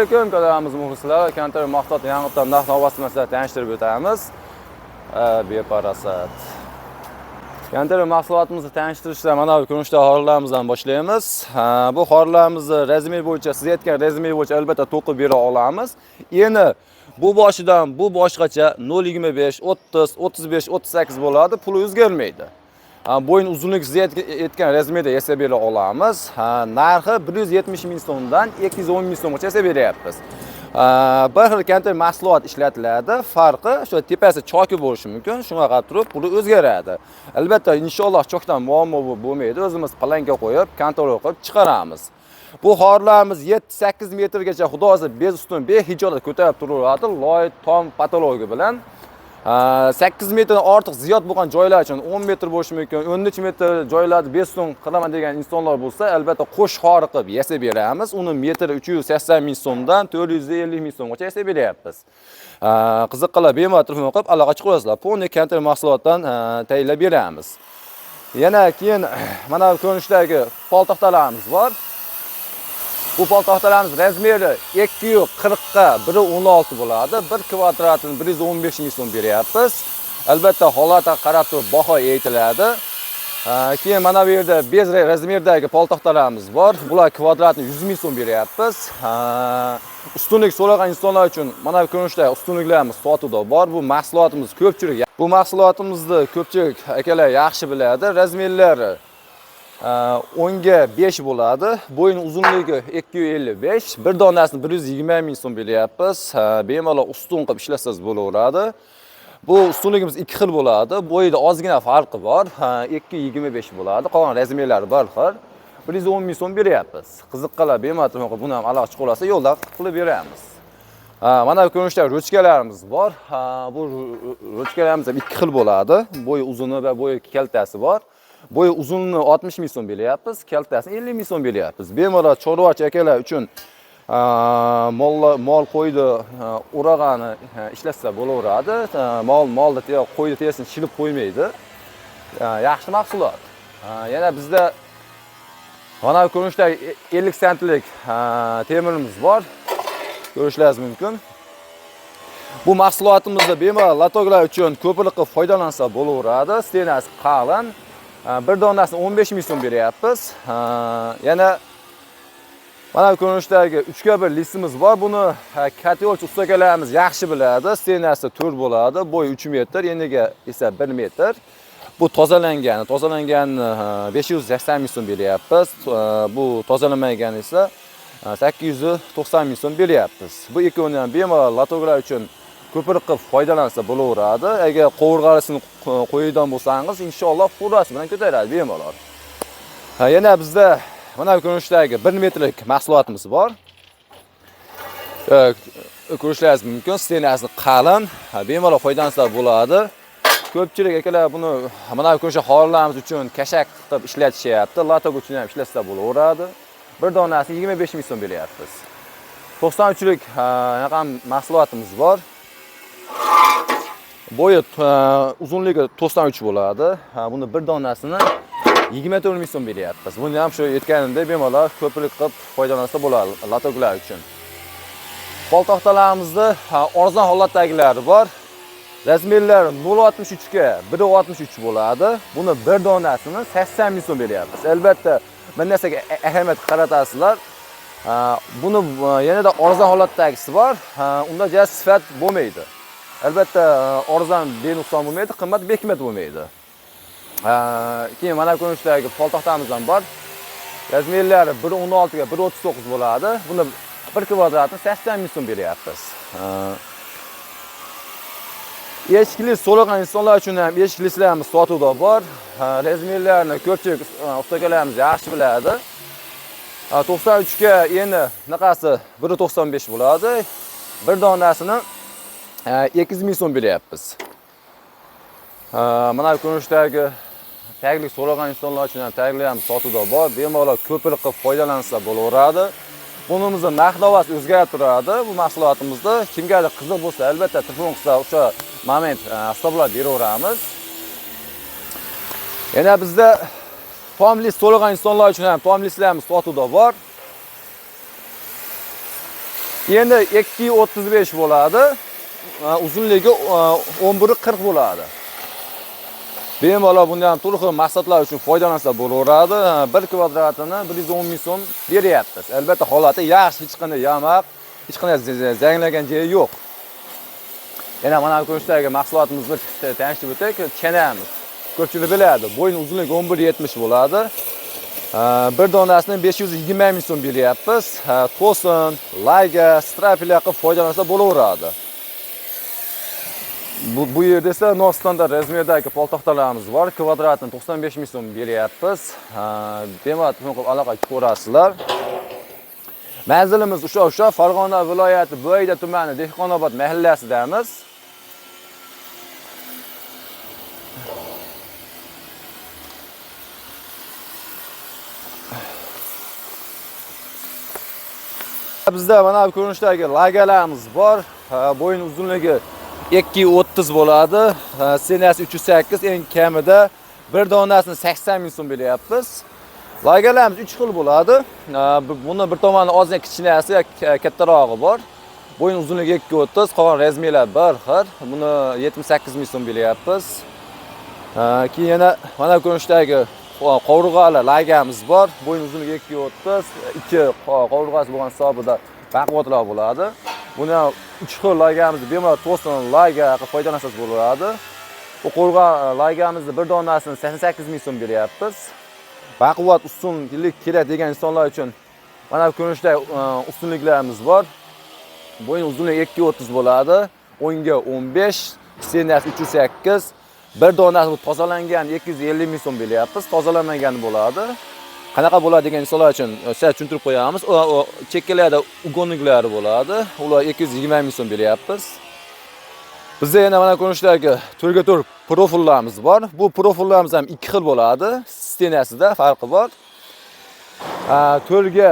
Alaykum kanalimiz muxlislari, kontor mahsulot yangidan narx navosi bilan sizlarni tanishtirib o'tamiz. Beparasat. Kontor mahsulotimizni tanishtirishda mana bu ko'rinishda xorilarimizdan boshlaymiz. Bu xorilarimizni razmer bo'yicha, siz aytgan razmer bo'yicha albatta to'qib bera olamiz. Endi bu boshidan bu boshqacha 0.25, 30, 35, 38 bo'ladi, puli o'zgarmaydi. Bo'yin uzunligi siz aytgan razmerda yasab bera olamiz. Narxi 170 ming so'mdan 210 ming so'mgacha yasab beryapmiz. Bir xil kontor mahsulot ishlatiladi. Farqi shu tepasi choki bo'lishi mumkin. Shunga qarab turib puli o'zgaradi. Albatta, inshaalloh chokdan muammo bo'lmaydi. O'zimiz planka qo'yib, kontor qilib chiqaramiz. Bu xorlarimiz 7-8 metrgacha xudo xohlasa без ustun, behijolat ko'tarib turaveradi, loy, tom, patologi bilan. 8 metrdan ortiq ziyod bo'lgan joylar uchun 10 metr bo'lishi mumkin, 13 metr joylarda 5 ustun qilaman degan insonlar bo'lsa, albatta qo'sh xori qilib yasab beramiz. Uni metri 380 ming so'mdan 450 ming so'mgacha yasab beryapmiz. Qiziqqanlar bemalol telefon qilib aloqa chiqarasizlar. Полный kontor mahsulotdan tayyorlab beramiz. Yana keyin mana bu ko'rinishdagi pol taxtalarimiz bor. Bu pol taxtalarimiz razmeri 240 ga 1.16 bo'ladi. 1 kvadratini 115 ming so'm beryapmiz. Albatta holatga qarab turib baho aytiladi. Keyin mana bu yerda без razmerdagi pol taxtalarimiz bor. Bular kvadratini 100 ming so'm beryapmiz. Ustunlik so'ragan insonlar uchun mana bu ko'rinishda ustunliklarimiz sotuvda bor. Bu mahsulotimizni ko'pchilik akalar yaxshi biladi. Razmerlari 10 ga 5 bo'ladi. Bo'yin uzunligi 255. Bir donasini 120 ming so'm beryapmiz. Bemalol ustun qilib ishlasangiz bo'laveradi. Bu ustunligimiz ikki xil bo'ladi. Bo'yida ozgina farqi bor. 2.25 bo'ladi. Qolgan razmerlari bir xil. 110 ming so'm beryapmiz. Qiziqqanlar bemalol telefon qilib buni ham aloqa chiqib olsa, yo'lda qilib beramiz. Mana bu ko'rinishda ruchkalarimiz bor. Bu ruchkalarimiz ham ikki xil bo'ladi. Bo'yi uzuni va bo'yi kaltasi bor. Bo'yi uzunini 60 ming so'm beryapmiz, kaltasini 50 ming so'm beryapmiz. Bemalol chorvachi akalar uchun mol qo'yni o'rag'ani ishlatsa bo'laveradi. Molni qo'yni terisini shilib qo'ymaydi. Yaxshi mahsulot. Yana bizda mana bu ko'rinishda 50 sentlik temirimiz bor. Ko'rishlaringiz mumkin. Bu mahsulotimizni bemalol latoklar uchun ko'prik qilib foydalansa bo'laveradi. Стена si qalin. Bir donasini 15 ming so'm beryapmiz. Yana mana bu ko'rinishdagi 3 ga 1 listimiz bor. Buni котёл chi ustakalarimiz yaxshi biladi. Стена si 4 bo'ladi, bo'yi 3 metr, eniga esa 1 metr. Bu tozalangani, tozalanganini 580 ming so'm beryapmiz. Bu tozalanmagani esa 890 ming so'm beryapmiz. Bu ikkovini ham bemalol latoklar uchun ko'prik qilib foydalansa bo'laveradi. Agar qovurg'asini qo'yadigan bo'lsangiz, inshaalloh furasi bilan ko'taradi bemalol. Yana bizda mana bu ko'rinishdagi 1 metrlik mahsulotimiz bor. Ko'rishlaringiz mumkin, стена si qalin, bemalol foydalansa bo'ladi. Ko'pchilik akalar buni mana bu ko'rinishda xorilarimiz uchun kashak qilib ishlatishyapti. Latok uchun ham ishlatsa bo'laveradi. Bir donasini 25 ming so'm beryapmiz. 93lik raqam mahsulotimiz bor. Bo'yi uzunligi 93 bo'ladi. Buni bir donasini 24 ming so'm beryapmiz. Buni ham shu aytganimdek bemalol ko'prik qilib foydalansa bo'ladi latoklar uchun. Poltaxtalarimizni arzon holatdagilari bor. Razmerlari 0.63 ga 1.63 bo'ladi. Buni bir donasini 80 ming so'm beryapmiz. Albatta, bir narsaga ahamiyat qaratasizlar. Buni yanada arzon holatdagisi bor. Unda ja sifat bo'lmaydi. Albatta, arzon benuqson bo'lmaydi, qimmat bekimmat bo'lmaydi. Keyin mana ko'rinishdagi poltaxtamiz ham bor. Razmerlari 1.16 ga 1.39 bo'ladi. Buni bir kvadratini 80 ming so'm beryapmiz. Eshikli so'ragan insonlar uchun ham eshiklilarimiz sotuvda bor. Razmerlarini ko'pchilik ustakalarimiz yaxshi biladi. 93 ga endi bunaqasi 1.95 bo'ladi. Bir donasini 200 ming so'm beryapmiz. Mana bu ko'rinishdagi taglik so'ragan insonlar uchun ham taglik ham sotuvda bor. Bemalol ko'prik qilib foydalansa bo'laveradi. Bunimizni narx navosi o'zgarib turadi. Bu mahsulotimizni kimgadir qiziq bo'lsa, albatta telefon qilsa, o'sha moment hisoblab beraveramiz. Yana bizda tom list so'ragan insonlar uchun ham tom listlarimiz sotuvda bor. Endi 2.35 bo'ladi. Uzunligi 11.40 bo'ladi. Bemalol bundan ham turli xil maqsadlar uchun foydalansa bo'laveradi. Bir kvadratini 110 ming so'm beryapmiz. Albatta holati yaxshi, hech qanday yamaq, hech qanday zanglagan joyi yo'q. Yana mana bu ko'rishdagi mahsulotimizni tanishtirib o'taylik. Chanamiz. Ko'pchilik biladi. Bo'yni uzunligi 11.70 bo'ladi. Bir donasini 520 ming so'm beryapmiz. To'sin, layga, strapelya qilib foydalansa bo'laveradi. Bu yerda esa nostandart razmerdagi poltaxtalarimiz bor. Kvadratini 95 ming so'm beryapmiz. Bemalol telefon qilib aloqa ko'rasizlar. Manzilimiz o'sha Farg'ona viloyati Buvayda tumani Dehqonobod mahallasidamiz. Bizda mana bu ko'rinishdagi lagalarimiz bor. Bo'yin uzunligi 2.30 bo'ladi. Senasi 308, eng kamida bir donasini 80 ming so'm beryapmiz. Lagalarimiz 3 xil bo'ladi. Buni bir tomoni ozgina kichkinasi yoki kattarog'i bor. Bo'yin uzunligi 2.30, qolgan razmerlar bir xil. Buni 78 ming so'm beryapmiz. Keyin yana mana ko'rinishdagi qovurg'ali lagamiz bor. Bo'yin uzunligi 2.30, 2 qovurg'asi bo'lgan hisobida baquvvatroq bo'ladi. Buni 3 xil lagamizni bemalol to'sin laga qilib foydalansangiz bo'ladi. Bu qovurg'a lagamizni bir donasini 88 ming so'm beryapmiz. Baquvvat ustunlik kerak degan insonlar uchun mana bu ko'rinishda ustunliklarimiz bor. Bo'yin uzunligi 2.30 bo'ladi. 10ga 15, senasi 308. Bir donasi bu tozalangan 250 ming so'm beryapmiz. Tozalanmagan bo'ladi. Qanaqa bo'ladi degan insonlar uchun sal tushuntirib qo'yamiz. O chekkalarda ugonniklari bo'ladi. Ular 220 ming so'm beryapmiz. Bizda yana mana ko'rinishdagi to'rga to'rt profillarimiz bor. Bu profillarimiz ham 2 xil bo'ladi. Stenasida farqi bor. To'rga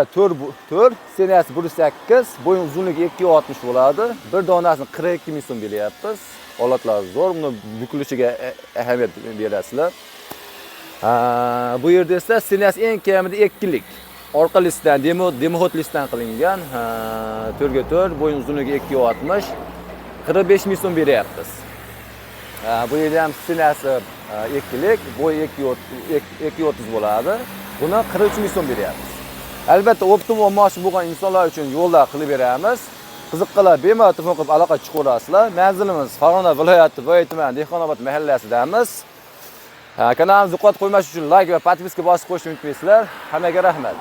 to'rt, stenasi 1.8, bo'yin uzunligi 2.60 bo'ladi. Bir donasini 42 ming so'm beryapmiz. Holatlar zo'r, buni bukilishiga ahamiyat berasizlar. Bu yerda esa stenasi eng kamida 2lik. Orqa listdan, demohod listdan qilingan. To'rga to'rt, bo'yin uzunligi 2.60, 45 ming so'm beryapmiz. Bu yerda ham stenasi 2lik, bo'yi 2.30 bo'ladi. Buni 43 ming so'm beryapmiz. Albatta, optim olmoqchi bo'lgan insonlar uchun yo'llar qilib beramiz. Qiziqqanlar bemalol telefon qilib aloqa chiqaverasizlar. Manzilimiz Farg'ona viloyati Buvayda tumani Dehqonobod mahallasidamiz. Kanalimizni yo'qotib qo'ymas uchun like va podpiska bosib qo'yishni unutmaysizlar. Hammaga rahmat.